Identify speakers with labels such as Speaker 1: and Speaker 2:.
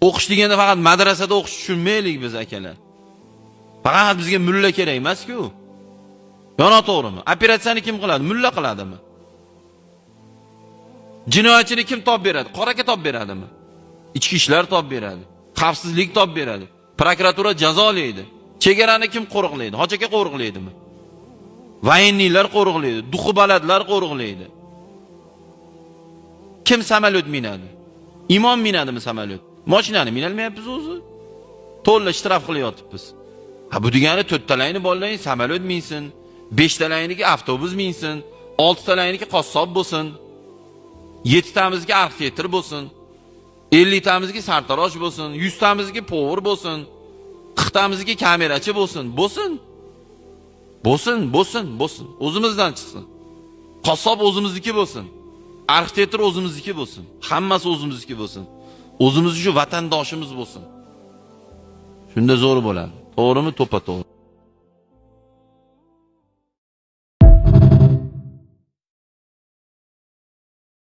Speaker 1: O'qish deganda faqat madrasada o'qish tushunmaylik biz, akalar. Faqat bizga mulla kerak emas-ku. Yo noto'g'rimi? Operatsiyani kim qiladi? Mulla qiladimi? Jinoyatchini kim topib beradi? Qora aka topib beradimi? Ichki ishlar topib beradi. Xavfsizlik topib beradi. Prokuratura jazolaydi. Chegarani kim qo'riqlaydi? Hoji aka qo'riqlaydimi? Военный lar qo'riqlaydi, духи balandlar qo'riqlaydi. Kim samolyot minadi? Imom minadimi samolyot? Mashinani minolmayapmiz o'zi. To'la shtraf qilyotibmiz. Ha, bu degani to'rttalayni bolalang samolyot minsin, beshtalayiniki avtobus minsin, oltitalayiniki qassob bo'lsin, yettitamizga arxitektor bo'lsin, 50tamizga sartarosh bo'lsin, 100tamizga повар bo'lsin, 40tamizga kamerachi bo'lsin, bo'lsin. Bo'lsin, bo'lsin, bo'lsin. O'zimizdan chiqsin. Qassob o'zimizniki bo'lsin. Arxitektor o'zimizniki bo'lsin. Hammasi o'zimizniki bo'lsin. O'zimiz shu vatandoshimiz bo'lsin. Shunda zo'r bo'ladi. To'g'rimi? To'pa to'g'ri.